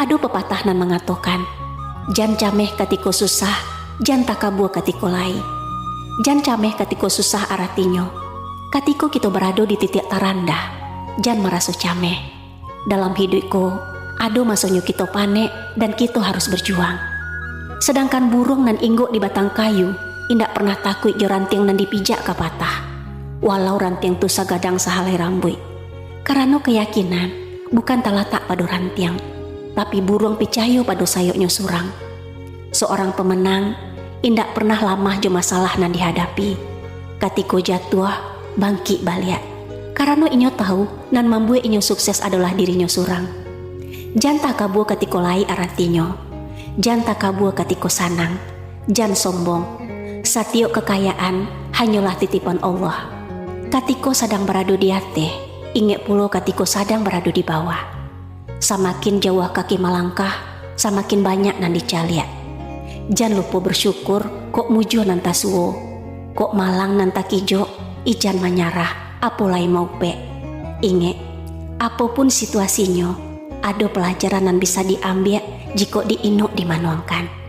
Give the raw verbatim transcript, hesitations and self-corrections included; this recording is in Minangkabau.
Ado papatah nan mangatokan, "Jan cameh katiko susah, jan takabua katiko lai." Jan cameh katiko susah aratinyo, katiko kito barado di titiak tarandah, jan maraso cameh. Dalam hiduik ko, ado masonyo kito panek dan kito harus berjuang. Sadangkan buruang nan inggok di batang kayu, indak pernah takuik jo rantiang nan dipijak ka patah, walau rantiang tu sagadang sahalai rambuik. Karano kayakinan bukan talatak pado rantiang, tapi buruang picayo pado sayoknyo surang. Seorang pemenang indak pernah lamah jo masalah nan dihadapi. Katiko jatuah, bangkik baliak. Karano inyo tahu, nan mambuek inyo sukses adolah dirinyo surang. Jan takabua katiko lai aratinyo. Jan takabua katiko sanang. Jan sombong. Satiok kakayaan hanyolah titipan Allah. Katiko sadang barado di ateh, ingek pulo katiko sadang barado di bawah. Samakin jauah kaki malangkah, samakin banyak nan dicaliak. Jan lupo bersyukur, kok mujua nan tasuo. Kok malang nan takijok, ijan manyarah, apo lai maupek. Ingek, apo pun situasinyo, ado palajaran nan bisa diambiak jikok diinok dimanuangkan.